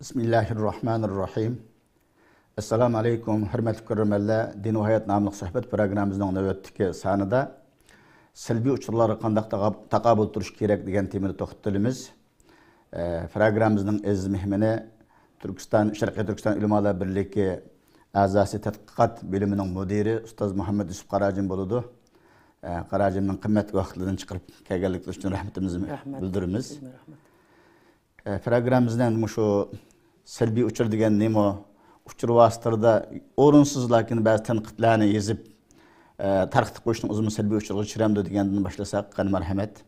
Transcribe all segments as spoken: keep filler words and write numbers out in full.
بىسمىللاھىررەھمانىررەھىم. ئەسسالامۇ ئەلەيكۇم، ھۆرمەتلىك كۆرۈرمەنلەر. دىن ۋە ھايات ناملىق سۆھبەت پروگراممىمىزنىڭ نۆۋەتتىكى سانىدا سەلبىي ئۇچۇرلارغا قانداق تاقا-، تاقابىل تۇرۇش كېرەك دېگەن تېمىدا توختىلىمىز. ئە، پروگراممىمىزنىڭ ئەزىز مېھمىنى تۈركىستان، شەرقىي تۈركىستان ئۆلىمالار بىرلىكى ئەزاسى، تەتقىقات بۆلۈمىنىڭ مۇدىرى ئۇستاز مۇھەممەد يۈسۈپ قاراجىم بولىدۇ. ئە، قاراجىمنىڭ قىممەتلىك ۋاقىتلىرىدىن چىقىرىپ كەلگەنلىكى ئۈچۈن رەھمىتىمىزنى رەھمەت. بىلدۈرىمىز. سىزگىمۇ رەھمەت. ئە، پروگراممىمىزنىڭ مۇشۇ سەلبىي ئۇچۇر دېگەن نېمە؟ ئۇچۇر ۋاسىتىلىرىدا ئورۇنسىز، لېكىن بەزى تەنقىدلەرنى يېزىپ، ئە، تارقىتىپ قويۇشنىڭ ئۆزىمۇ سەلبىي ئۇچۇرغا چۈشۈرەمدۇ دېگەندىن باشلىساق، قېنى مەرھەمەت.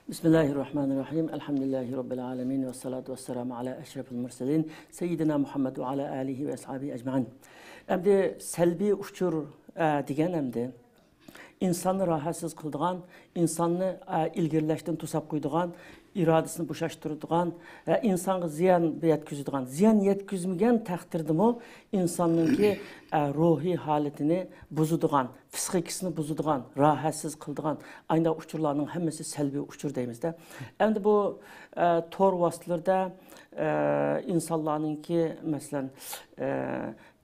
بىسمىللاھىررەھمانىررەھىم. ئەلھەمدۇلىللاھى رەببىل ئالەمىن. ۋەسسالاتۇ ۋەسسالامۇ ئالا ئەشرەفىل مۇرسەلىن. سەييىدىنا مۇھەممەد ۋە ئالا ئالىھى ۋە ئەسھابىھى ئەجمەئىن. ئەمدى سەلبىي ئۇچۇر، ئە، دېگەن ئەمدى ئىنساننى راھەتسىز قىلىدىغان، ئىنساننى، ئە، ئىلگىرىلەشتىن توساپ قويىدىغان، ئىرادىسىنى بوشاشتۇرىدىغان ۋە ئىنسانغا زىيان يەتكۈزىدىغان، زىيان يەتكۈزمىگەن تەقدىردىمۇ ئىنساننىڭكى، ئە، روھىي ھالىتىنى بۇزىدىغان، پسىخىكىسىنى بۇزىدىغان، راھەتسىز قىلىدىغان ئانداق ئۇچۇرلارنىڭ ھەممىسى سەلبىي ئۇچۇر دەيمىز-دە. ئەمدى بۇ، ئە، تور ۋاسىتىلىرىدە، ئە، ئىنسانلارنىڭكى، مەسىلەن، ئە،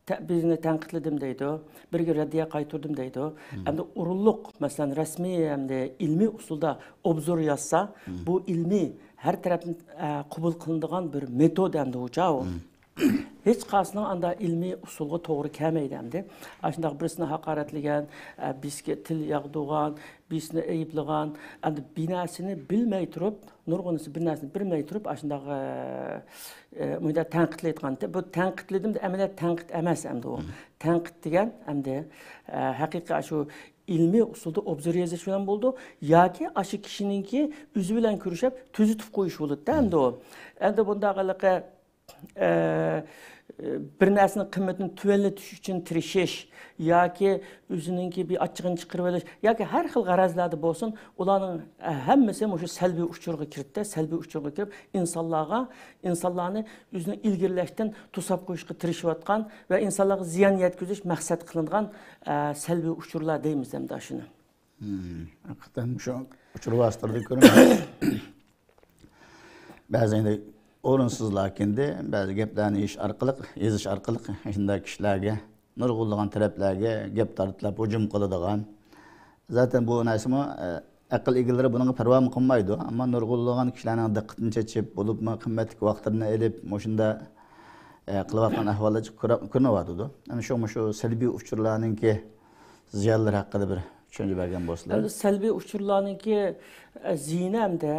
تە-، بىرنى تەنقىدلىدىم دەيدۇ، بىرگە رەددىيە قايتۇردۇم دەيدۇ. ئەمدى ئورۇنلۇق، مەسىلەن، رەسمىي، ئەمدى ئىلمىي ئۇسۇلدا ئوبزور يازسا، بۇ ئىلمىي ھەر تەرەپتىن، ئە، قوبۇل قىلىنىدىغان بىر مېتود ئەمدى ئۇچاۋۇ. ھېچ قايسىنىڭ ئاندا ئىلمىي ئۇسۇلغا توغرا كەلمەيدۇ ئەمدى. ئاشۇنداق بىرسىنى ھاقارەتلىگەن، ئە، بىرسىگە تىل ياغدۇرغان، بىرسىنى ئەيىبلىغان، ئەمدى بىر نەرسىنى بىلمەي تۇرۇپ، نۇرغۇنىسى بىر نەرسىنى بىلمەي تۇرۇپ، ئاشۇنداق، ئە، ئە، مۇنداق تەنقىدلەيدىغان. بۇ تەنقىدلىدىم، ئەمەلىيەت تەنقىد ئەمەس ئەمدى ئۇ. تەنقىد دېگەن ئەمدى، ئە، ھەقىقىي ئاشۇ ئىلمىي ئۇسۇلدا ئوبزور يېزىش بىلەن بولىدۇ. ياكى ئاشۇ كىشىنىڭكى ئۆزى بىلەن كۆرۈشۈپ، تۈزىتىپ قويۇش بولىدۇ ئەمدى ئۇ. ئەمدى بۇنداق ھېلىقى ئە، بىر نەرسىنىڭ قىممىتىنى تۆۋەنلىتىش ئۈچۈن تىرىشىش ياكى ئۆزىنىڭكى بىر ئاچچىقىنى چىقىرىۋېلىش ياكى ھەر خىل غەرەزلەردە بولسۇن، ئۇلارنىڭ، ئە، ھەممىسى مۇشۇ سەلبىي ئۇچۇرغا كىرىدىدە، سەلبىي ئۇچۇرغا كىرىپ، ئىنسانلارغا، ئىنسانلارنى ئۆزىنىڭ ئىلگىرىلەشتىن توساپ قويۇشقا تىرىشىۋاتقان ۋە ئىنسانلارغا زىيان يەتكۈزۈش مەقسەت قىلىنغان، ئە، سەلبىي ئۇچۇرلار دەيمىز ئەمدى شۇنى. ھەقىقەتەن شۇ ئۇچۇر ۋاسىتىلىرىدە كۆرۈنىدۇ. بەزى ئەمدى ئورۇنسىز، لېكىن بەزى گەپلەرنى يېزىش ئارقىلىق، يېزىش ئارقىلىق شۇنداق كىشىلەرگە، نۇرغۇنلىغان تەرەپلەرگە گەپ تارتىپ ھۇجۇم قىلىدىغان. زاتەن بۇ نەرسىمۇ، ئە، ئەقىل ئىگىلىرى بۇنىڭغا پەرۋامۇ قىلمايدۇ. ئەمما نۇرغۇنلىغان كىشىلەرنىڭ دىققىتىنى چېچىپ، بولۇپمۇ قىممەتلىك ۋاقىتلىرىنى ئېلىپ، مۇشۇنداق، ئە، قىلىۋاتقان ئەھۋاللار كۆرە-، كۆرۈنۈۋاتىدۇ. ئەنە شۇ، مۇشۇ سەلبىي ئۇچۇرلارنىڭكى زىيانلىرى ھەققىدە بىر چۈشەنچە بەرگەن بولسىلا. ئەمدى سەلبىي ئۇچۇرلارنىڭكى، ئە، زىيىنى ئەمدى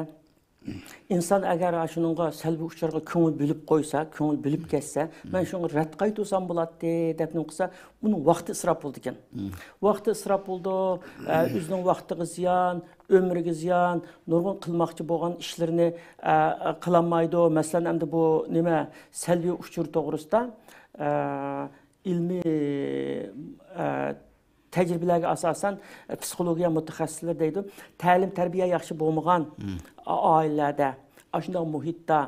ئىنسان ئەگەر شۇنىڭغا، سەلبىي ئۇچۇرغا كۆڭۈل بۆلۈپ قويسا، كۆڭۈل بۆلۈپ كەتسە، مەن شۇنىڭغا رەت قايتۇرسام بولاتتى دەپ نېمە قىلسا، ئۇنىڭ ۋاقتى ئىسراپ بولىدىكەن. ۋاقتى ئىسراپ بولىدۇ، ئە، ئۆزىنىڭ ۋاقتىغا زىيان، ئۆمرىگە زىيان، نۇرغۇن قىلماقچى بولغان ئىشلىرىنى، ئە، قىلالمايدۇ. مەسىلەن، ئەمدى بۇ نېمە، سەلبىي ئۇچۇر توغرىسىدا، ئە، ئىلمىي، ئە، تەجرىبىلەرگە ئاساسەن، پسىخولوگىيە مۇتەخەسسىسلىرى دەيدۇ، تەلىم-تەربىيە ياخشى بولمىغان ئائىلىلەردە، ئاشۇنداق مۇھىتتا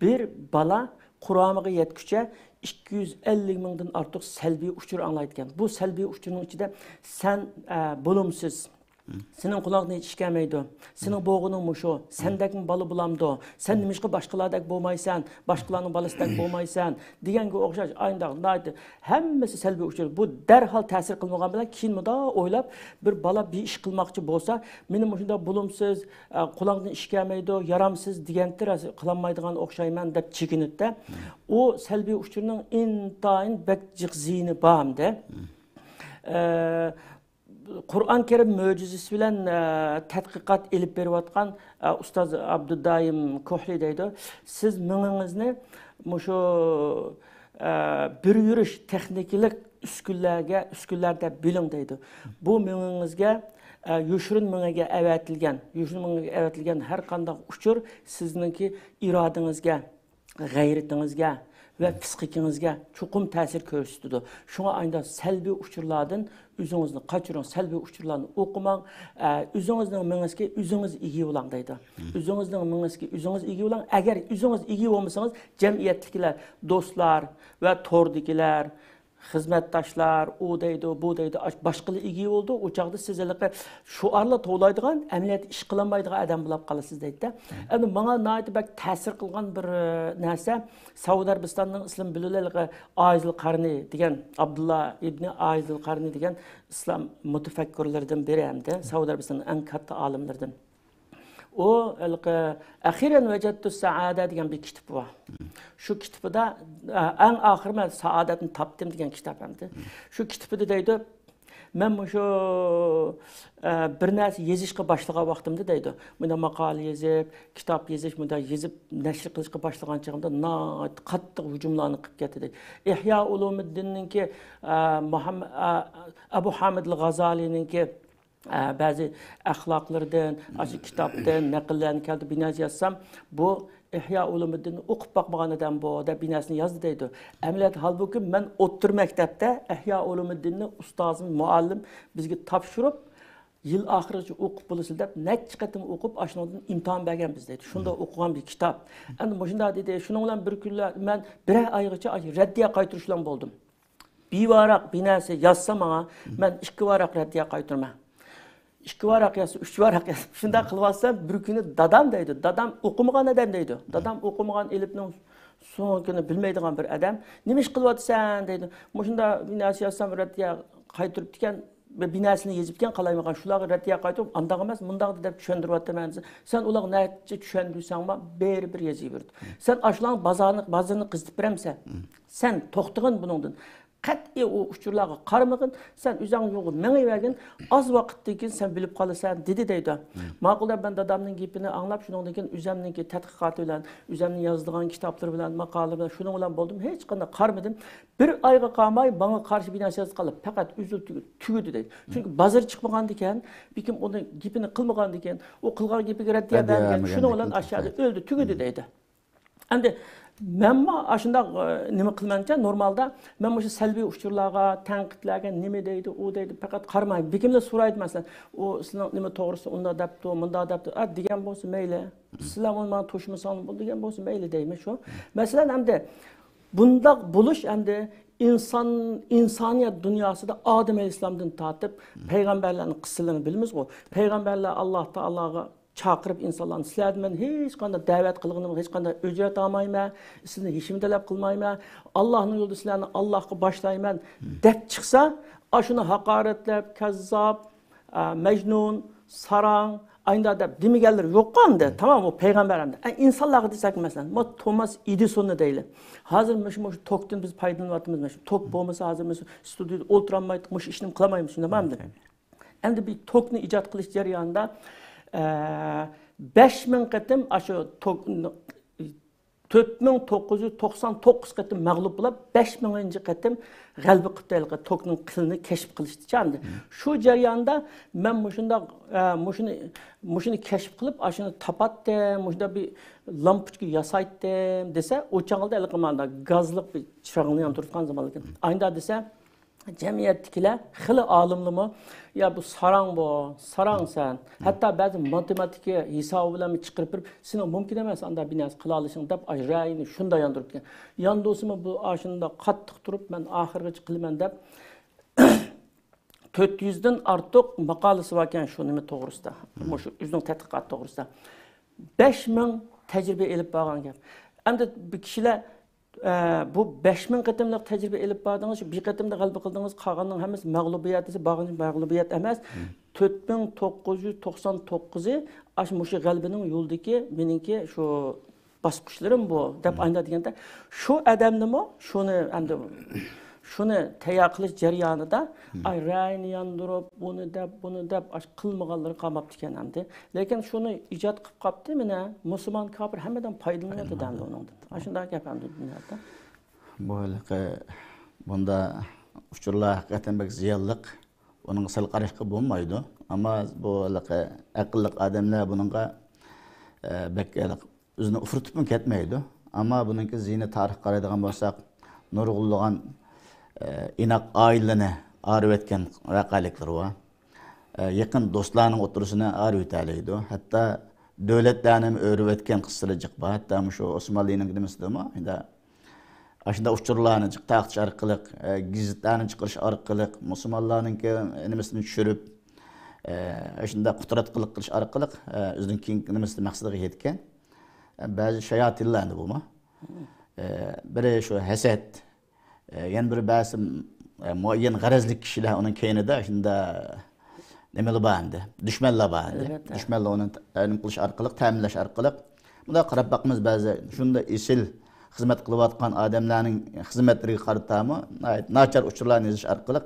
بىر بالا قۇرامىغا يەتكۈچە ئىككى يۈز ئەللىك مىڭدىن ئارتۇق سەلبىي ئۇچۇر ئاڭلايدىكەن. بۇ سەلبىي ئۇچۇرنىڭ ئىچىدە سەن، ئە، بولۇمسىز، سېنىڭ قۇلاقنى ھېچ ئىش كەلمەيدۇ، سېنىڭ بولغىنىڭ مۇشۇ، سەندەكمۇ بالا بولامدۇ، سەن نېمىشقا باشقىلاردەك بولمايسەن، باشقىلارنىڭ بالىسىدەك بولمايسەن دېگەنگە ئوخشاش ئاينداق ناھايىتى ھەممىسى سەلبىي ئۇچۇر. بۇ دەرھال تەسىر قىلمىغان بىلەن، كېيىن مۇنداق ئويلاپ، بىر بالا بىر ئىش قىلماقچى بولسا، مېنى مۇشۇنداق بولۇمسىز، ئە، قۇلاقنى ئىش كەلمەيدۇ، يارامسىز دېگەنتى راست قىلالمايدىغان ئوخشايمەن دەپ چېكىنىدۇ-دە. ئۇ سەلبىي ئۇچۇرنىڭ ئىنتايىن بەك جىق زىيىنى بار ئەمدى. ئە، قۇرئان كەرىم مۆجىزىسى بىلەن، ئە، تەتقىقات ئېلىپ بېرىۋاتقان، ئە، ئۇستاز ئابدۇدايىم كوھلى دەيدۇ، سىز مېڭىڭىزنى مۇشۇ، ئە، بىر يۈرۈش تېخنىكىلىق ئۈسكۈنىلەرگە، ئۈسكۈنىلەر دەپ بۆلۈڭ دەيدۇ. بۇ مېڭىڭىزگە، ئە، يوشۇرۇن مېڭىگە ئەۋەتىلگەن، يوشۇرۇن مېڭىگە ئەۋەتىلگەن ھەر قانداق ئۇچۇر سىزنىڭكى ئىرادىڭىزگە، غەيرىتىڭىزگە ۋە پىسخىكىڭىزگە چوقۇم تەسىر كۆرسىتىدۇ. شۇڭا ئاينىدا سەلبىي ئۇچۇرلاردىن ئۆزىڭىزنى قاچۇرۇڭ، سەلبىي ئۇچۇرلارنى ئوقۇماڭ. ئە، ئۆزىڭىزنىڭ مېڭىسىگە ئۆزىڭىز ئىگە بولاڭ دەيدۇ. ئۆزىڭىزنىڭ مېڭىسىگە ئۆزىڭىز ئىگە بولاڭ. ئەگەر ئۆزىڭىز ئىگە بولمىسىڭىز، جەمئىيەتتىكىلەر، دوستلار ۋە توردىكىلەر، خىزمەتداشلار، ئۇ دەيدۇ، بۇ دەيدۇ، ئاش-، باشقىلار ئىگە بولىدۇ. ئۇ چاغدا سىز ھېلىقى شوئارلا توۋلايدىغان، ئەمەلىيەتتە ئىش قىلالمايدىغان ئادەم بولاپ قالىسىز دەيدىدە. ئەمدى ماڭا ناھايىتى بەك تەسىر قىلغان بىر، ئە، نەرسە، سەئۇدى ئەرەبىستاننىڭ ئىسلام بىلىملىرى ئايىزىل قارنى دېگەن، ئابدۇللا ئىبنى ئايىزىل قارنى دېگەن ئىسلام مۇتەپەككۇرلىرىدىن بىرى ھەمدە سەئۇدى ئەرەبىستاننىڭ ئەڭ كاتتا ئالىملىرىدىن. ئۇ ھېلىقى «ئەخىرەن ۋەجەدتۇ سەئادە» دېگەن بىر كىتابى بار. شۇ كىتابىدا، ئە، «ئەڭ ئاخىرى مەن سائادەتنى تاپتىم» دېگەن كىتاب ئەمدى. شۇ كىتابىدا دەيدۇ، «مەن مۇشۇ، ئە، بىر نەرسە يېزىشقا باشلىغان ۋاقتىمدا» دەيدۇ، «مۇنداق ماقالە يېزىپ، كىتاب يېزىش، مۇنداق يېزىپ، نەشر قىلىشقا باشلىغان چېغىمدا ناھايىتى قاتتىق ھۇجۇملارنى قىلىپ كەتتى» دەيدۇ. ئىھيا ئۇلۇمۇددىننىڭكى، ئە، مۇھەممە-، ئە، ئەبۇ ھامىد ئەل غازالىنىڭكى ئە، بەزى ئەخلاقلىرىدىن، ئاشۇ كىتابتىن نەقىللەرنى كەلتۈرۈپ بىر نەرسە يازسام، بۇ ئىھيا ئۇلۇمۇددىننى ئوقۇپ باقمىغان ئادەم بۇ، دەپ بىر نەرسىنى يازدى دەيدۇ. ئەمەلىيەتتە، ھالبۇكى، مەن ئوتتۇرا مەكتەپتە ئىھيا ئۇلۇمۇددىننى ئۇستازىم، مۇئەللىم بىزگە تاپشۇرۇپ، يىل ئاخىرىغىچە ئوقۇپ بولىسىز دەپ، نەچچە قېتىم ئوقۇپ، ئاشۇنىڭدىن ئىمتىھان بەرگەنبىز دەيدۇ. شۇنداق ئوقۇغان بىر كىتاب. ئەمدى مۇشۇنداق دېدى، شۇنىڭ بىلەن بىر كۈنلەر مەن بىرەر ئايغىچە ئاشۇ رەددىيە قايتۇرۇش بىلەن بولدۇم. بىر ۋاراق بىر نەرسە يازسا ماڭا، مەن ئىككى ۋاراق رەددىيە قايتۇرىمەن. ئىككى ۋاراق يازسا، ئۈچ ۋاراق يازسا، شۇنداق قىلىۋاتسام، بىر كۈنى دادام دەيدۇ. دادام ئوقۇمىغان ئادەم دەيدۇ. دادام ئوقۇمىغان، ئېلىپنىڭ سۆڭىكىنى بىلمەيدىغان بىر ئادەم. «نېمە ئىش قىلىۋاتىسەن؟» دەيدۇ. «مۇشۇنداق بىر نەرسە يازسام، رەددىيە قايتۇرۇپتىكەن، بىر، بىر نەرسىنى يېزىپتىكەن، قالايمىغان، شۇلارغا رەددىيە قايتۇرۇپ، ئانداق ئەمەس، مۇنداق دەپ چۈشەندۈرۈۋاتىمەن» دېسە، «سەن ئۇلارغا نەچچە چۈشەندۈرسەڭمۇ، بېرىبىر يېزىۋېرىدۇ. سەن ئاشۇلارنىڭ بازارنى، بازىرىنى قىزىتىپ بېرەمسەن؟» سەن توختىغىن بۇنىڭدىن. قەتئىي ئۇ ئۇچۇرلارغا قارىمىغىن. سەن ئۆزۈڭ يولغا مېڭىۋەرگىن. ئاز ۋاقىتتىن كېيىن سەن بىلىپ قالىسەن، دېدى دەيدۇ. ماقۇل دەپ مەن دادامنىڭ گېپىنى ئاڭلاپ، شۇنىڭدىن كېيىن ئۆزەمنىڭكى تەتقىقاتى بىلەن، ئۆزەمنىڭ يازىدىغان كىتابلىرى بىلەن، ماقالە بىلەن، شۇنىڭ بىلەن بولدۇم. ھېچقانداق قارىمىدىم. بىر ئايغا قالماي ماڭا قارشى بىر نەرسە يازىدىغانلار پەقەت ئۈزۈلدى، تۈگىدى دەيدۇ. چۈنكى بازىرى چىقمىغاندىكەن، بىكىم ئۇنىڭ گېپىنى قىلمىغاندىكەن، ئۇ قىلغان گېپىگە رەددىيە بەرمىگەن، شۇنىڭ بىلەن ئاشۇ يەردە ئۆلدى، تۈگىدى دەيدۇ. ئەمدى مەنمۇ ئاشۇنداق، ئە، نېمە قىلىمەنچە، نورمالدا مەن مۇشۇ سەلبىي ئۇچۇرلارغا، تەنقىدلەرگە نېمە دەيدۇ، ئۇ دەيدۇ، پەقەت قارىماي. بېكىملا سورايدۇ، مەسىلەن، ئۇ سىلىنىڭ نېمە توغرىسىدا ئۇنداق دەپتۇ، مۇنداق دەپتۇ، ئا، دېگەن بولسا مەيلى. سىلەر ئۇنى ماڭا توشۇمىساڭلار بولدى دېگەن بولسا مەيلى دەيمەن شۇ. مەسىلەن، ئەمدى بۇنداق بولۇش ئەمدى ئىنسان، ئىنسانىيەت دۇنياسىدا ئادەم ئەلەيھىسسالامدىن تارتىپ پەيغەمبەرلەرنىڭ قىسسىلىرىنى بىلىمىزغۇ. پەيغەمبەرلەر ئاللا تائالاغا چاقىرىپ ئىنسانلارنى، سىلەردىن مەن ھېچقانداق دەۋەت قىلغىنىم، ھېچقانداق ئۆجرەت ئالمايمەن، سىزدىن ھېچنېمە تەلەپ قىلمايمەن، ئاللانىڭ يولىدا سىلەرنى ئاللاغا باشلايمەن دەپ چىقسا، ئاشۇنى ھاقارەتلەپ، كەززاپ، ئە، مەجنۇن، ساراڭ، ئاينىدا دەپ دېمىگەنلىرى يوققۇ ئەمدى. تامام، ئۇ پەيغەمبەر ئەمدى. ئە، ئىنسانلارغا دېسەك، مەسىلەن، ما توماس ئېدىسوننى دەيلى. ھازىر مۇشۇ، مۇشۇ توكتىن بىز پايدىلىنىۋاتىمىز. مۇشۇ توك بولمىسا، ھازىر مۇشۇ ستۇدىيىدا ئولتۇرالمايتتۇق، مۇشۇ ئىشنى قىلالمايمىز، شۇنداقمۇ ئەمدى؟ ئەمدى بىر توكنى ئىجاد قىلىش جەريانىدا، ئە، بەش مىڭ قېتىم ئاشۇ توك، تۆت مىڭ توققۇز يۈز توقسان توققۇز قېتىم مەغلۇپ بولۇپ، بەش مىڭىنچى قېتىم غەلىبە قىلىپتۇ ھېلىقى توكنىڭ قىلىنى كەشىپ قىلىشتىچە ئەمدى. شۇ جەرياندا مەن مۇشۇنداق، ئە، مۇشۇنى، مۇشۇنى كەشىپ قىلىپ، ئاشۇنى تاپاتتىم، مۇشۇنداق بىر لامپۇچكا ياسايتتىم دېسە، ئۇ چاغلاردا ھېلىقى مانا گازلىق بىر چىراغنى ياندۇرۇۋاتقان زامانلىكىن. ئاينىدا دېسە، جەمئىيەتتىكىلەر خېلى ئالىملىمۇ، يا بۇ ساراڭ بۇ، ساراڭ سەن. ھەتتا بەزى ماتېماتىكا ھېسابى بىلەن چىقىرىپ بېرىپ، سېنىڭ مۇمكىن ئەمەس ئانداق بىر نەرسە قىلالىشىڭ دەپ، ئاشۇ رەئيىنى شۇنداق ياندۇرۇپتىكەن. ياندۇرسىمۇ بۇ ئاشۇنداق قاتتىق تۇرۇپ، مەن ئاخىرغىچە قىلىمەن دەپ، تۆت يۈزدىن ئارتۇق ماقالىسى باركەن شۇ نېمە توغرىسىدا، مۇشۇ ئۆزىنىڭ تەتقىقاتى توغرىسىدا. بەش مىڭ تەجرىبە ئېلىپ بارغان گەپ. ئەمدى بۇ كىشىلەر ئە، بۇ بەش مىڭ قېتىملىق تەجرىبە ئېلىپ باردىڭىز، شۇ بىر قېتىمدا غەلىبە قىلدىڭىز، قالغاننىڭ ھەممىسى مەغلۇبىيەت دېسە، بارغىنى مەغلۇبىيەت ئەمەس. تۆت مىڭ توققۇز يۈز توقسان توققۇزى ئاشۇ مۇشۇ غەلىبىنىڭ يولىدىكى مېنىڭكى شۇ باسقۇچلىرىم بۇ، دەپ ئاينىدا دېگەندە، شۇ ئادەمنىمۇ شۇنى ئەمدى شۇنى تەييار قىلىش جەريانىدا، ئاي، رەئينى ياندۇرۇپ، بۇنى دەپ، بۇنى دەپ، ئاش-، قىلمىغانلىرى قالماپتىكەن ئەمدى. لېكىن شۇنى ئىجاد قىلىپ قاپتۇ، مانا، مۇسۇلمان كاپىر ھەممىدىن پايدىلىنىۋاتىدۇ ئەمدى ئۇنىڭدىن. ئاشۇنداق گەپ ئەمدى دۇنيادا. بۇ ھېلىقى، بۇندا ئۇچۇرلار ھەقىقەتەن بەك زىيانلىق. ئۇنىڭغا سەل قاراشقا بولمايدۇ. ئەمما بۇ ھېلىقى ئەقىللىق ئادەملەر بۇنىڭغا، ئە، بەك ھېلىقى ئۆزىنى ئۇفرىتىپمۇ كەتمەيدۇ. ئەمما بۇنىڭكى زىيىنى تارىخقا قارايدىغان بولساق، نۇرغۇنلىغان، ئە، ئىناق ئائىلىلەرنى ئايرىۋەتكەن ۋەقەلىكلىرى بار. ئە، يېقىن دوستلارنىڭ ئوتتۇرىسىنى ئايرىۋېتەلەيدۇ. ھەتتا دۆلەتلەرنىمۇ ئايرىۋەتكەن قىسسىلىرى جىق بار. ھەتتا مۇشۇ ئوسمانلىنىڭ نېمىسىدىمۇ، ئەمدى ئاشۇنداق ئۇچۇرلارنى جىق تارقىتىش ئارقىلىق، ئە، گېزىتلەرنى چىقىرىش ئارقىلىق، مۇسۇلمانلارنىڭكى نېمىسىنى چۈشۈرۈپ، ئە، ئاشۇنداق قۇتراتقۇلۇق قىلىش ئارقىلىق، ئە، ئۆزىنىڭ كېيىنكى نېمىسىدە، مەقسىتىگە يەتكەن. ئە، بەزى شاياتىنلار ئەمدى بۇمۇ. ئە، بىرى شۇ ھەسەت، ئە، يەنە بىرى بەزى، ئە، مۇئەييەن غەرەزلىك كىشىلەر ئۇنىڭ كەينىدە شۇنداق نېمىلەر بار ئەمدى، دۈشمەنلەر بار ئەمدى. ئەلۋەتتە. دۈشمەنلەر ئۇنى نېمە قىلىش ئارقىلىق، تەمىنلەش ئارقىلىق. بۇنداق قاراپ باقىمىز، بەزى شۇنداق ئېسىل خىزمەت قىلىۋاتقان ئادەملەرنىڭ خىزمەتلىرىگە قارىتامۇ ناھايىتى ناچار ئۇچۇرلارنى يېزىش ئارقىلىق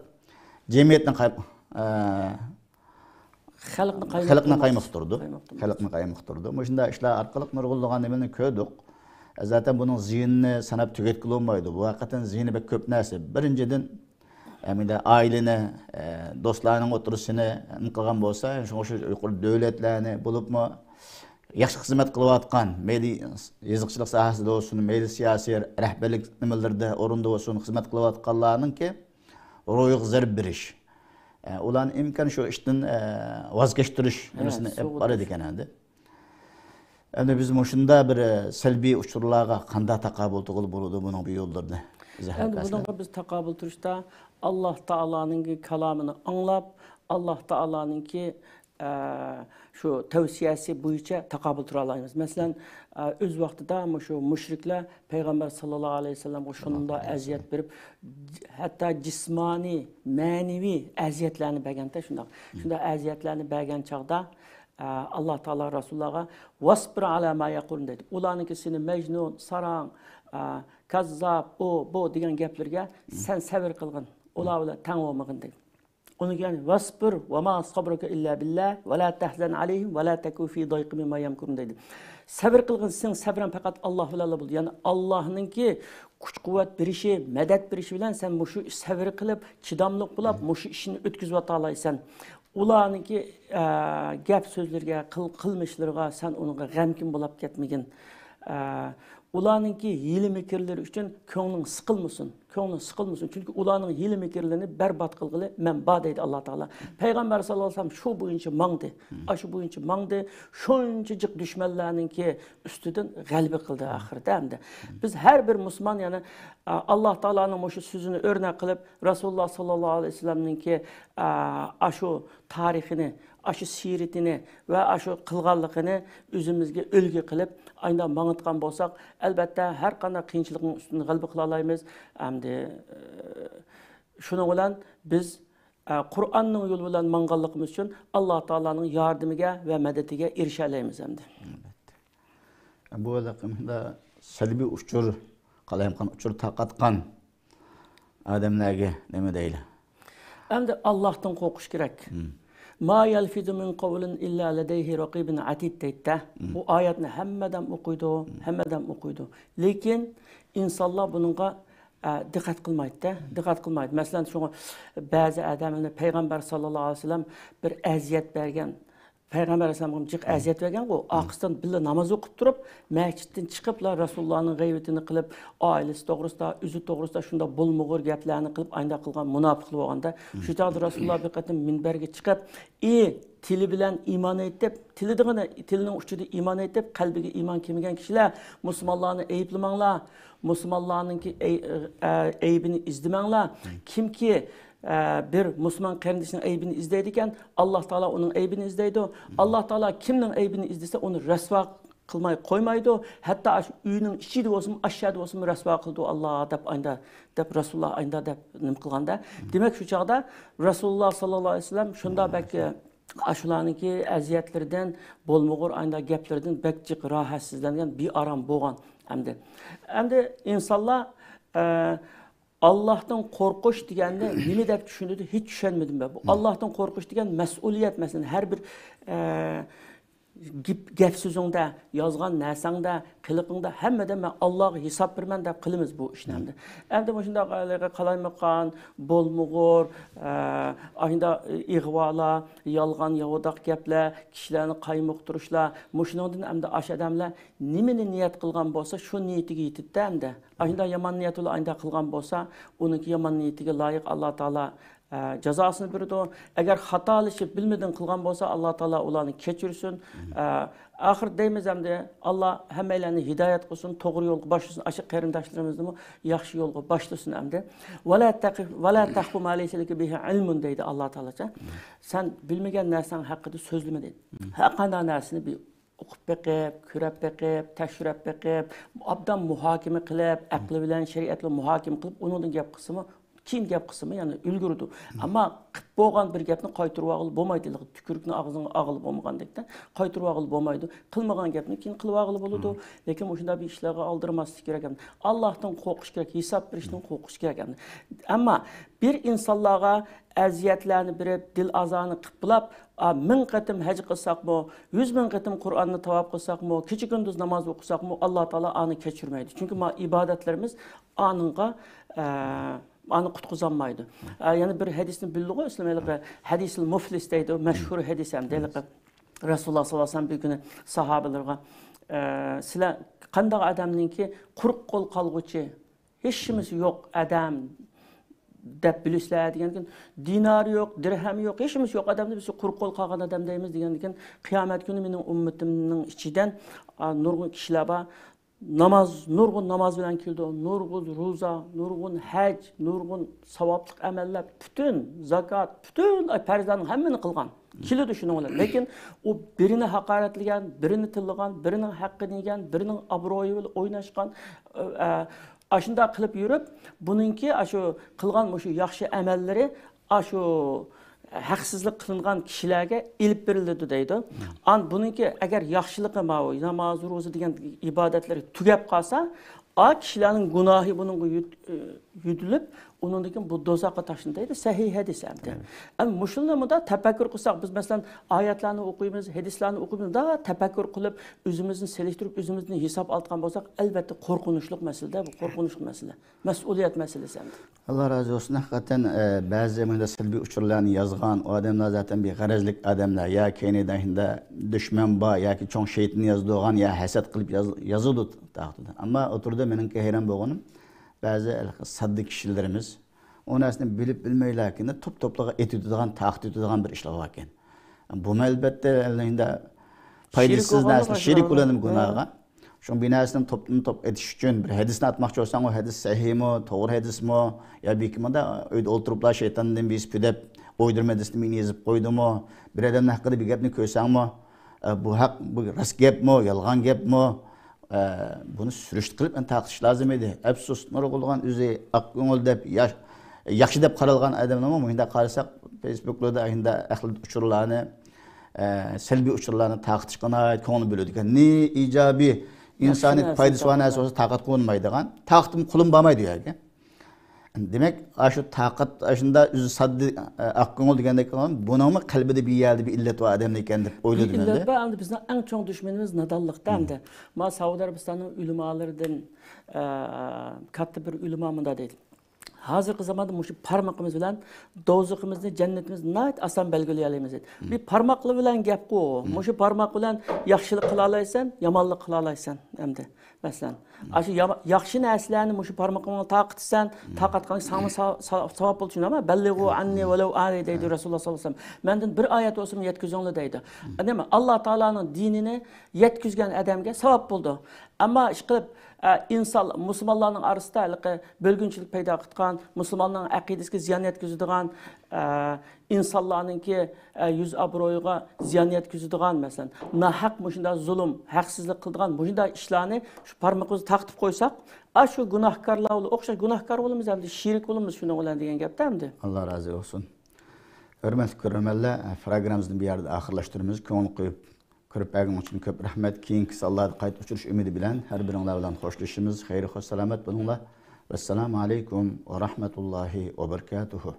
جەمئىيەتنى قاي-، ئە، خەلقنى خەلقنى قايمۇقتۇرىدۇ. قايمۇقتۇرىدۇ. قايمۇقتۇرىدۇ. خەلقنى قايمۇقتۇرىدۇ. مۇشۇنداق ئىشلار ئارقىلىق نۇرغۇنلىغان نېمىلەرنى كۆردۇق. زاتەن بۇنىڭ زىيىنىنى ساناپ تۈگەتكىلى بولمايدۇ. بۇ ھەقىقەتەن زىيىنى بەك كۆپ نەرسە. بىرىنچىدىن، ئەمدى ئائىلىنى، ئە، دوستلارنىڭ ئوتتۇرىسىنى نېمە قىلغان بولسا، شۇڭا شۇ يۇقىرى دۆلەتلەرنى بولۇپمۇ ياخشى خىزمەت قىلىۋاتقان، مەيلى يېزىقچىلىق ساھەسىدە بولسۇن، مەيلى سىياسىي رەھبەرلىك نېمىلىرىدە، ئورۇندا بولسۇن، خىزمەت قىلىۋاتقانلارنىڭكى روھىغا زەربە بېرىش. ئە، ئۇلارنى ئىمكان شۇ ئىشتىن، ئە، ۋاز كەچتۈرۈش ھە، نېمىسىنى ئېلىپ سوغۇتۇش. بارىدىكەن ئەمدى. ئەمدى بىز مۇشۇنداق بىر، ئە، سەلبىي ئۇچۇرلارغا قانداق تاقابىل تۇرغىلى بولىدۇ؟ بۇنىڭ بىر يوللىرىنى ئىزاھلاپ ئەمدى بەرسىلەر. بۇنىڭغا بىز تاقابىل تۇرۇشتا ئاللاھ تائالانىڭ كالامىنى ئاڭلاپ، ئاللاھ تائالانىڭكى، ئە، شۇ تەۋسىيەسى بويىچە تاقابىل تۇرالايمىز. مەسىلەن، ئە، ئۆز ۋاقتىدا مۇشۇ مۇشرىكلار پەيغەمبەر ساللاللاھۇ ئەلەيھى ۋەسەللەمگە شۇنداق ئەزىيەت بېرىپ، ھەتتا جىسمانىي، مەنىۋى ئەزىيەتلەرنى بەرگەنتە شۇنداق. شۇنداق ئەزىيەتلەرنى بەرگەن چاغدا، ئە، ئاللاھ تائالا رەسۇلۇللاھقا «ۋەسبىر ئەلا ما يەقۇلۇن» دەيدۇ. ئۇلارنىڭكى سېنى مەجنۇن، ساراڭ، ئە، كاززاپ، ئۇ، بۇ دېگەن گەپلىرىگە سەن سەۋر قىلغىن. ئۇلار بىلەن تەڭ بولمىغىن دەيدۇ. ئۇنىڭ كېيىن «ۋەسبىر ۋە ما سەبرۇكە ئىللا بىللا ۋە لا تەھزەن ئەلەيھىم ۋە لا تەكۇ فى دەيقىن مىمما يەمكۇرۇن» دەيدۇ. سەۋر قىلغىن، سېنىڭ سەۋرىڭ پەقەت ئاللاھ بىلەنلا بولىدۇ. يەنى ئاللاھنىڭكى كۈچ-قۇۋۋەت بېرىشى، مەدەت بېرىشى بىلەن سەن مۇشۇ سەۋر قىلىپ، چىداملىق بولاپ، مۇشۇ ئىشنى ئۆتكۈزۈۋاتالايسەن. ئۇلارنىڭكى، ئە، گەپ-سۆزلىرىگە، قىل-، قىلمىشلىرىغا سەن ئۇنىڭغا غەمكىن بولاپ كەتمىگىن. ئە، ئۇلارنىڭكى ھىيلە-مىكىرلىرى ئۈچۈن كۆڭلۈڭ سىقىلمىسۇن. كۆڭلۈڭ سىقىلمىسۇن. چۈنكى ئۇلارنىڭ ھىيلە-مىكىرلىرىنى بەربات قىلغىلى مەن بار دەيدۇ ئاللاھ تائالا. پەيغەمبەر ساللاللاھۇ ئەلەيھى ۋەسەللەم شۇ بويىچە ماڭدى. ئاشۇ بويىچە ماڭدى. شۇنچە جىق دۈشمەنلەرنىڭكى ئۈستىدىن غەلىبە قىلدى ئاخىرىدا ئەمدى. بىز ھەر بىر مۇسۇلمان، يەنى، ئا، ئاللاھ تائالانىڭ مۇشۇ سۆزىنى ئۆرنەك قىلىپ، رەسۇلۇللاھ ساللاللاھۇ ئەلەيھى ۋەسەللەمنىڭكى، ئا، ئاشۇ تارىخىنى، ئاشۇ سىيرىتىنى ۋە ئاشۇ قىلغانلىقىنى ئۆزىمىزگە ئۈلگە قىلىپ، ئاينىدا ماڭىدىغان بولساق، ئەلۋەتتە، ھەر قانداق قىيىنچىلىقنىڭ ئۈستىدىن غەلىبە قىلالايمىز. ئەمدى، ئە، شۇنىڭ بىلەن بىز، ئە، قۇرئاننىڭ يولى بىلەن ماڭغانلىقىمىز ئۈچۈن ئاللاھ تائالانىڭ ياردىمىگە ۋە مەدىتىگە ئېرىشەلەيمىز ئەمدى. ئەلۋەتتە. بۇ ھېلىقى سەلبىي ئۇچۇر، قالايمىقان ئۇچۇر تارقاتقان ئادەملەرگە نېمە دەيلى؟ ئەمدى ئاللاھتىن قورقۇش كېرەك. مم. «ما يەلفىزۇ مىن قەۋلىن ئىللا لەدەيھى رەقىبۇن ئەتىد» دەيدۇ. مم. بۇ ئايەتنى ھەممە ئادەم ئوقۇيدۇ، ھەممە ئادەم ئوقۇيدۇ. لېكىن ئىنسانلار بۇنىڭغا، ئە، دىققەت قىلمايدۇ-دە، دىققەت قىلمايدۇ. مەسىلەن، شۇڭا بەزى ئادەملەرنى پەيغەمبەر ساللاللاھۇ ئەلەيھى ۋەسەللەم بىر ئەزىيەت بەرگەن، پەيغەمبەر ئەلەيھىسسالامغا جىق ئەزىيەت بەرگەنغۇ، ئارقىسىدىن بىللە ناماز ئوقۇپ تۇرۇپ، مەسچىتتىن چىقىپلا رەسۇلۇللانىڭ غەيۋىتىنى قىلىپ، ئائىلىسى توغرىسىدا، ئۆزى توغرىسىدا شۇنداق بولمىغۇر گەپلەرنى قىلىپ، ئاينداق قىلغان مۇناپىقلار بولغاندا، شۇ چاغدا رەسۇلۇللا بىر قېتىم مىنبەرگە چىقىپ، ئى، تىلى بىلەن ئىمان ئېيتىپ، تىلى دېگىنى، تىلىنىڭ ئۇچىدا ئىمان ئېيتىپ، قەلبىگە ئىمان كىرمىگەن كىشىلەر، مۇسۇلمانلارنى ئەيىبلىمەڭلار، مۇسۇلمانلارنىڭكى ئەي-، ئە، ئەيىبىنى ئىزدىمەڭلار. كىمكى، ئە، بىر مۇسۇلمان قېرىندىشىنىڭ ئەيىبىنى ئىزدەيدىكەن، ئاللاھ تائالا ئۇنىڭ ئەيىبىنى ئىزدەيدۇ. ئاللاھ تائالا كىمنىڭ ئەيىبىنى ئىزدىسە، ئۇنى رەسۋا قىلماي قويمايدۇ. ھەتتا ئاشۇ ئۆينىڭ ئىچىدە بولسىمۇ، ئاشۇ يەردە بولسىمۇ رەسۋا قىلىدۇ ئاللاھ دەپ، ئاينىدا دەپ، رەسۇلۇللا ئاينىدا دەپ نېمە قىلغاندا. دېمەك، شۇ چاغدا رەسۇلۇللا ساللاللاھۇ ئەلەيھى ۋەسەللەم شۇنداق بەك، ئاشۇلارنىڭكى ئەزىيەتلىرىدىن، بولمىغۇر ئاينىدا گەپلىرىدىن بەك جىق راھەتسىزلەنگەن، بىئارام بولغان ئەمدى. ئەمدى ئىنسانلار، ئە، ئاللاھتىن قورقۇش دېگەننى نېمە دەپ چۈشىنىدۇ؟ ھېچ چۈشەنمىدىم مەن. بۇ ئاللاھتىن قورقۇش دېگەن مەسئۇلىيەت، مەسىلەن، ھەر بىر، ئە، گېپ، گەپ سۆزۈڭدە، يازغان نەرسەڭدە، قىلىقىڭدا، ھەممىدە مەن ئاللاھقا ھېساب بېرىمەن دەپ قىلىمىز بۇ ئىشنى ئەمدى. ئەمدى مۇشۇنداق ھېلىقى قالايمىقان، بولمىغۇر، ئە، ئاشۇنداق ئىغۋالار، يالغان ياۋىداق گەپلەر، كىشىلەرنى قايمۇقتۇرۇشلار، مۇشۇنىڭدىن ئەمدى ئاشۇ ئادەملەر نېمىنى نىيەت قىلغان بولسا، شۇ نىيىتىگە يېتىدىدە ئەمدى. ئاشۇنداق يامان نىيەت بىلەن ئاينداق قىلغان بولسا، ئۇنىڭكى يامان نىيىتىگە لايىق ئاللاھ تائالا ئە، جازاسىنى بېرىدۇ. ئەگەر خاتالىشىپ بىلمىدىن قىلغان بولسا، ئاللا تائالا ئۇلارنى كەچۈرسۇن. ئە، ئاخىرىدا دەيمىز ئەمدى، ئاللا ھەممەيلەننى ھىدايەت قىلسۇن، توغرا يولغا باشلىسۇن. ئاشۇ قېرىنداشلىرىمىزنىمۇ ياخشى يولغا باشلىسۇن ئەمدى. «ۋەلا تەقف، ۋەلا تەقفۇ ما لەيسە لەكە بىھى ئىلمۇن» دەيدۇ ئاللا تائالاچە. سەن بىلمىگەن نەرسەڭ ھەققىدە سۆزلىمە دەيدۇ. ھەرقانداق نەرسىنى بىر ئوقۇپ بېقىپ، كۆرۈپ بېقىپ، تەكشۈرۈپ بېقىپ، ئوبدان مۇھاكىمە قىلىپ، ئەقلى بىلەن شەرىئەت بىلەن مۇھاكىمە قىلىپ، ئۇنىڭدىن گەپ قىلسىمۇ، كېيىن گەپ قىلسىمۇ، يەنى ئۈلگۈرىدۇ. ئەمما قىپ بولغان بىر گەپنى قايتۇرۇۋالغىلى بولمايدۇ. تۈكۈرۈكنى ئاغزىڭغا ئالغىلى بولمىغاندەكتە، قايتۇرۇۋالغىلى بولمايدۇ. قىلمىغان گەپنى كېيىن قىلىۋالغىلى بولىدۇ. لېكىن مۇشۇنداق بىر ئىشلارغا ئالدىرىماسلىق كېرەك. ئاللاھتىن قورقۇش كېرەك، ھېساب بېرىشتىن قورقۇش كېرەك. ئەمما بىر ئىنسانلارغا ئەزىيەتلەرنى بېرىپ، دىل ئازارنى قىلىپ بولاپ، ئا، مىڭ قېتىم ھەج قىلساقمۇ، يۈز مىڭ قېتىم قۇرئاننى تاۋاپ قىلساقمۇ، كېچە-كۈندۈز ناماز ئوقۇساقمۇ، ئاللا تائالا ئانى كەچۈرمەيدۇ. چۈنكى ما ئىبادەتلىرىمىز ئانىڭغا، ئە، ئانى قۇتقۇزالمايدۇ. ئە، يەنە بىر ھەدىسنى بىلدىغۇ، ئىسلام ھېلىقى ھەدىسىل مۇفلىس دەيدۇ، مەشھۇر ھەدىس ھەم دە، ھېلىقى رەسۇلۇللا ساللاللاھۇ ئەلەيھى ۋەسەللەم بىر كۈنى ساھابىلىرىغا، ئە، سىلەر قانداق ئادەمنىڭكى قۇرۇق قول قالغۇچى، ھېچنېمىسى يوق ئادەم دەپ بىلىسىلەر دېگەندىكىن، دىنارى يوق، دىرھەمى يوق، ھېچنېمىسى يوق ئادەمنى بىز قۇرۇق قول قالغان ئادەم دەيمىز دېگەندىكىن، قىيامەت كۈنى مېنىڭ ئۈممىتىمنىڭ ئىچىدىن، ئا، نۇرغۇن كىشىلەر بار. ناماز، نۇرغۇن ناماز بىلەن كېلىدۇ، نۇرغۇن روزا، نۇرغۇن ھەج، نۇرغۇن ساۋابلىق ئەمەللەر، پۈتۈن زاكات، پۈتۈن پەرزلەرنىڭ ھەممىنى قىلغان. كېلىدۇ شۇنىڭ بىلەن. لېكىن ئۇ بىرىنى ھاقارەتلىگەن، بىرىنى تىللىغان، بىرىنىڭ ھەققىنى يېگەن، بىرىنىڭ ئابرۇيى بىلەن ئويناشقان، ئە، ئە، ئاشۇنداق قىلىپ يۈرۈپ، بۇنىڭكى ئاشۇ قىلغان مۇشۇ ياخشى ئەمەللىرى ئاشۇ ھەقسىزلىق قىلىنغان كىشىلەرگە ئېلىپ بېرىلىدۇ دەيدۇ. ئان بۇنىڭكى ئەگەر ياخشىلىقى ماۋۇ ناماز، روزا دېگەن ئىبادەتلىرى تۈگەپ قالسا، ئا كىشىلەرنىڭ گۇناھى بۇنىڭغا يۈد-، يۈدۈلۈپ، ئۇنىڭدىن كېيىن بۇ دوزاخقا تاشلىنىدۇ دەيدۇ. سەھىھ ھەدىس ئەمدى. ئەمدى مۇشۇنى مۇنداق تەپەككۇر قىلساق، بىز مەسىلەن، ئايەتلەرنى ئوقۇيمىز، ھەدىسلەرنى ئوقۇيمىز، مۇنداق تەپەككۇر قىلىپ، ئۆزىمىزنى سېلىشتۇرۇپ، ئۆزىمىزدىن ھېساب ئالىدىغان بولساق، ئەلۋەتتە قورقۇنچلۇق مەسىلىدە، بۇ قورقۇنچلۇق مەسىلە. مەسئۇلىيەت مەسىلىسى ئەمدى. ئاللا رازى بولسۇن. ھەقىقەتەن، ئە، بەزى مۇنداق سەلبىي ئۇچۇرلارنى يازغان ئۇ ئادەملەر زاتەن بىر غەرەزلىك ئادەملەر يا كەينىدە شۇنداق دۈشمەن بار ياكى چوڭ شەيتان يازدۇرغان يا ھەسەت قىلىپ ياز-، يازىدۇ تاختىدا. ئەمما ئوتتۇرىدا مېنىڭكى ھەيران بولغىنىم، بەزى ساددا كىشىلىرىمىز ئۇ نەرسىنى بىلىپ بىلمەيلا كېيىن توپ-توپلىغا ئېتىۋېتىدىغان، تارقىتىۋېتىدىغان بىر ئىشلار باركەن. بۇمۇ ئەلۋەتتە ئەلۋەتتە پايدىسىز نەرسە، شېرىك بولغانلىق گۇناھىغا. شۇڭا بىر نەرسىنى توپتىن توپ ئېتىش ئۈچۈن، بىر ھەدىسنى ئاتماقچى بولساڭ، ئۇ ھەدىس سەھىھمۇ، توغرا ھەدىسمۇ، يا بىكىمدا ئۆيدە ئولتۇرۇپلا شەيتاندىن بېسىپ دەپ ئويدۇرما ھەدىسنى مېنى يېزىپ قويدىمۇ، بىر ئادەمنىڭ ھەققىدە بىر گەپنى كۆرسەڭمۇ، ئە، بۇ ھەق، بۇ راست گەپمۇ، يالغان گەپمۇ، ئە، بۇنى سۈرۈشتە قىلىپ ئەنە تارقىتىش لازىم ئىدى. ئەپسۇس، نۇرغۇنلىغان ئۆزى ئاق كۆڭۈل دەپ، ياش-، ياخشى دەپ قارالغان ئادەملەرمۇ مۇنداق قارىساق، فېيسبۇكلاردا ئاشۇنداق ئەخلەت ئۇچۇرلارنى، ئە، سەلبىي ئۇچۇرلارنى تارقىتىشقا ناھايىتى كۆڭۈل بۆلىدىكەن. نى ئىجابىي، ئىنسانىيەت پايدىسى بار نەرسە بولسا تارقاتقىلى بولمايدىغان، تارقىتىپ قولۇم بارمايدۇ يەرگە. دېمەك، ئاشۇ تارقات-، ئاشۇنداق ئۆزى ساددا، ئە، ئاق كۆڭۈل دېگەندەك، بۇنىڭمۇ قەلبىدە بىر يەردە بىر ئىللەت بار ئادەمدە ئىكەن دەپ ئويلىدىم ئەمدى. ئىللەت بار، ئەمدى بىزنىڭ ئەڭ چوڭ دۈشمىنىمىز نادانلىقتا ئەمدى. ما سەئۇدى ئەرەبىستاننىڭ ئۆلىمالىرىدىن، ئە، كاتتا بىر ئۆلىما مۇنداق دەيدۇ. ھازىرقى زاماندا مۇشۇ پارمىقىمىز بىلەن دوزىخىمىزنى، جەننىتىمىزنى ناھايىتى ئاسان بەلگىلىيەلەيمىز. بىر پارماقلا بىلەن گەپقۇ. مۇشۇ پارماق بىلەن ياخشىلىق قىلالايسەن، يامانلىق قىلالايسەن ئەمدى. مەسىلەن، ئاشۇ ياما-، ياخشى نەرسىلەرنى مۇشۇ پارمىقىڭغا تارقىتىسەن، تارقاتقاندا ساڭا سا-، سا-، ساۋاب بولىدۇ، چۈشىنەمسەن؟ بەللىغۇ ئاننى ۋەلەۋ ئايە دەيدۇ رەسۇلۇللا ساللاللاھۇ ئەلەيھى ۋەسەللەم. مەندىن بىر ئايەت بولسىمۇ يەتكۈزۈڭلار دەيدۇ. نېمە؟ ئاللا تائالانىڭ دىنىنى يەتكۈزگەن ئادەمگە ساۋاب بولىدۇ. ئەمما ئىشقىلىپ، ئە، ئىنسان، مۇسۇلمانلارنىڭ ئارىسىدا ھېلىقى بۆلگۈنچىلىك پەيدا قىلىدىغان، مۇسۇلماننىڭ ئەقىدىسىگە زىيان يەتكۈزىدىغان، ئە، ئىنسانلارنىڭكى، ئە، يۈز ئابرۇيىغا زىيان يەتكۈزىدىغان، مەسىلەن، ناھەق مۇشۇنداق زۇلۇم، ھەقسىزلىق قىلىدىغان مۇشۇنداق ئىشلارنى شۇ پارمىقىمىزدا تارقىتىپ قويساق، ئاشۇ گۇناھكارلار بىلەن ئوخشاش گۇناھكار بولىمىز، ئەمدى شېرىك بولىمىز شۇنىڭ بىلەن دېگەن گەپتە ئەمدى. ئاللا رازى بولسۇن. ھۆرمەتلىك كۆرۈرمەنلەر، پروگراممىمىزنى بۇ يەردە ئاخىرلاشتۇرىمىز. كۆڭۈل قويۇپ كۆرۈپ بەرگىنىڭ ئۈچۈن كۆپ رەھمەت. كېيىنكى سانلاردا قايتا ئۇچرىشىش ئۈمىدى بىلەن ھەر بىرىڭلار بىلەن خوشلىشىمىز. خەير، خوش، سالامەت بولۇڭلار. ۋەسسالامۇ ئەلەيكۇم ۋە رەھمەتۇللاھى ۋە بەرىكاتۇھۇ.